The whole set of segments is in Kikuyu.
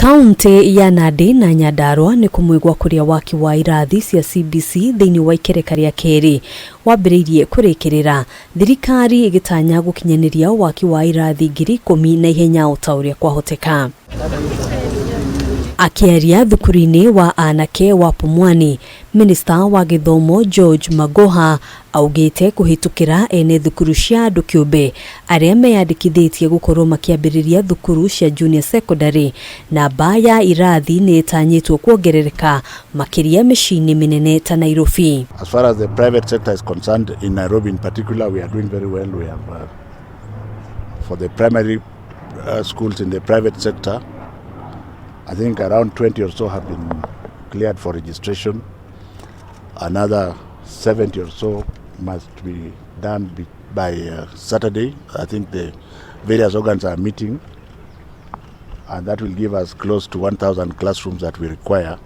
Kaunti ya Nandi na Nyandarua nĩ kũmwe gwa kũrĩa waki wa irathi cia CBC thĩinĩ wa ikereka rĩa kerĩ wambĩrĩirie kũrĩkĩrĩra, thirikari ĩgĩtanya gũkinyanĩria waki wa irathi 10,000 na ihenya o ta ũrĩa kwahoteka. Akĩaria thukuru-inĩ wa anake wa Pumwani, Minista wa gĩthomo George Magoha augĩte kũhĩtũkĩra ene thukuru cia andũ kĩũmbe arĩa meyandĩkithĩtie gũkorwo makĩambĩrĩria thukuru cia junior secondary, namba ya irathi nĩ ĩtanyĩtwo kuongerereka makĩria mĩciĩ-inĩ mĩnene ta Nairobi. As far as the private sector is concerned, in Nairobi in particular, we are doing very well. We have, for the primary schools in the private sector, I think around 20 or so have been cleared for registration. Another 70 or so must be done by Saturday. I think the various organs are meeting, and that will give us close to 1,000 classrooms that we require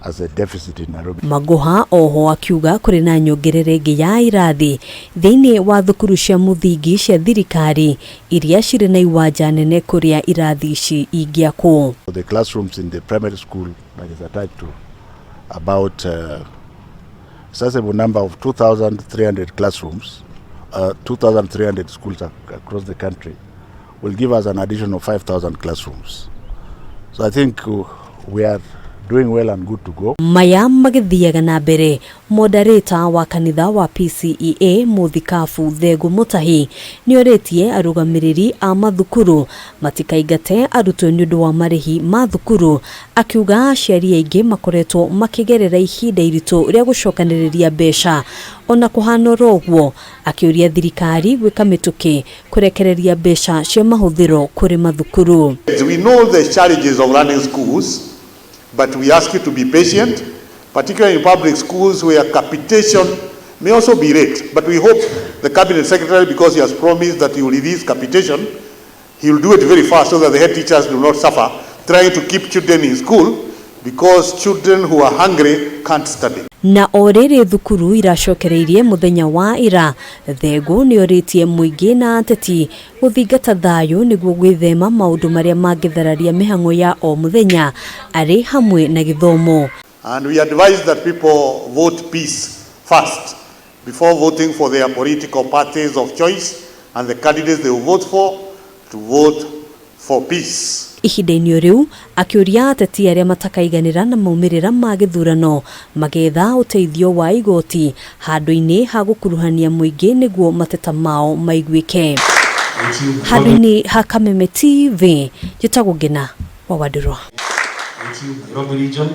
as a deficit in Nairobi. Magoha oho akiuga kũrĩ na nyongerera ĩngĩ ya irathi thĩinĩ wa thukuru cia mũthingi cia thirikari iria cirĩ na iwanja nene kũrĩa irathi ici ingĩakwo. The classrooms in the primary school that is attached to about sizable number of 2,300 classrooms, 2,300 schools across the country, will give us an additional 5,000 classrooms. So I think we are doing well and good to go. Maya magĩthiaga na mbere, moderator wa kanitha wa PCEA Mũthikabu Thengũ Mũtahi nĩorĩtie arũgamĩrĩri a mathukuru matikaingate arutwo nĩ ũndũ wa marĩhi ma thukuru, akiuga aciari aingĩ makoretwo makĩgerera ihinda iritũ rĩa gũcokanĩrĩria mbeca. Ona kũhana oro ũguo, akĩũria thirikari gwĩka mĩtũkĩ kũrekereria mbeca cia mahũthĩro kũrĩ mathukuru. We know the challenges of running schools, but we ask you to be patient, particularly in public schools where capitation may also be late. But we hope the Cabinet Secretary, because he has promised that he will release capitation, he will do it very fast so that the head teachers do not suffer trying to keep children in school, because children who are hungry can't study. Na o rĩrĩ thukuru iracokereirie mũthenya wa ira, Thengũ nĩorĩtie mũingĩ na ateti gũthingata thayũ nĩguo gwĩthema maũndũ marĩa mangĩthararia mĩhang'o ya o mũthenya arĩ hamwe na gĩthomo. And we advise that people vote peace first before voting for their political parties of choice and the candidates they will vote for, to vote for peace. Ihinda-inĩ o rĩu, akĩũria ateti arĩa matakaiganĩra na maumĩrĩra ma gĩthurano magetha ũteithio wa igoti handũ-inĩ ha gũkuruhania mũingĩ nĩguo mateta mao maiguĩke. Handũ-inĩ ha Kameme TV, njĩtagwo Ngina wa Wandũrwa. Nairobi region.